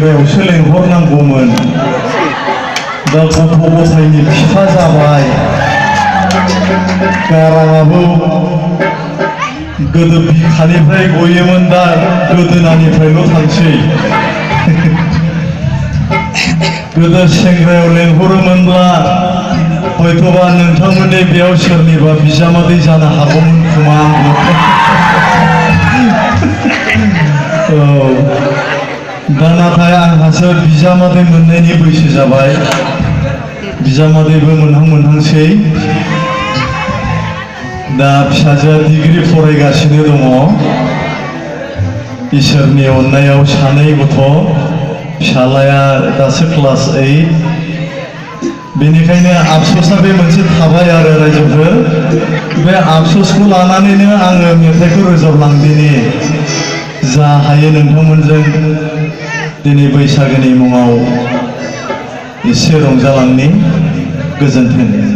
सेंग्रायावसो लेंहरनांगौमोन दा गथ' गथायनि बिफा जाबाय गाराङाबो गोदो बिखानिफ्राय गयोमोन दा गोदोनानिफ्रायल' थांसै गोदो सेंग्रायाव लेंहरोमोनब्ला हयथ'बा नोंथांमोननि बेयाव सोरनिबा बिजामादै जानो हागौमोन खोमा दा नाथाय आंहासो बिजामादै मोननायनि बैसो जाबाय बिजामादैबो मोनहांसै दा फिसाजोआ डिग्री फरायगासिनो दङ इसोरनि अननायाव सानै गथ' फिसालाया दासो क्लास 8 बेनिखायनो आफसोसा बे मोनसे थाबाय आरो रायजोफोर बे आफसोसखौ लानानैनो आङो मेथाइखौ रोजाबलांदिनि जा हायो नोंथांमोनजों दिनै बैसागोनि मुङाव एसे रंजालांनि गोजोन्थों।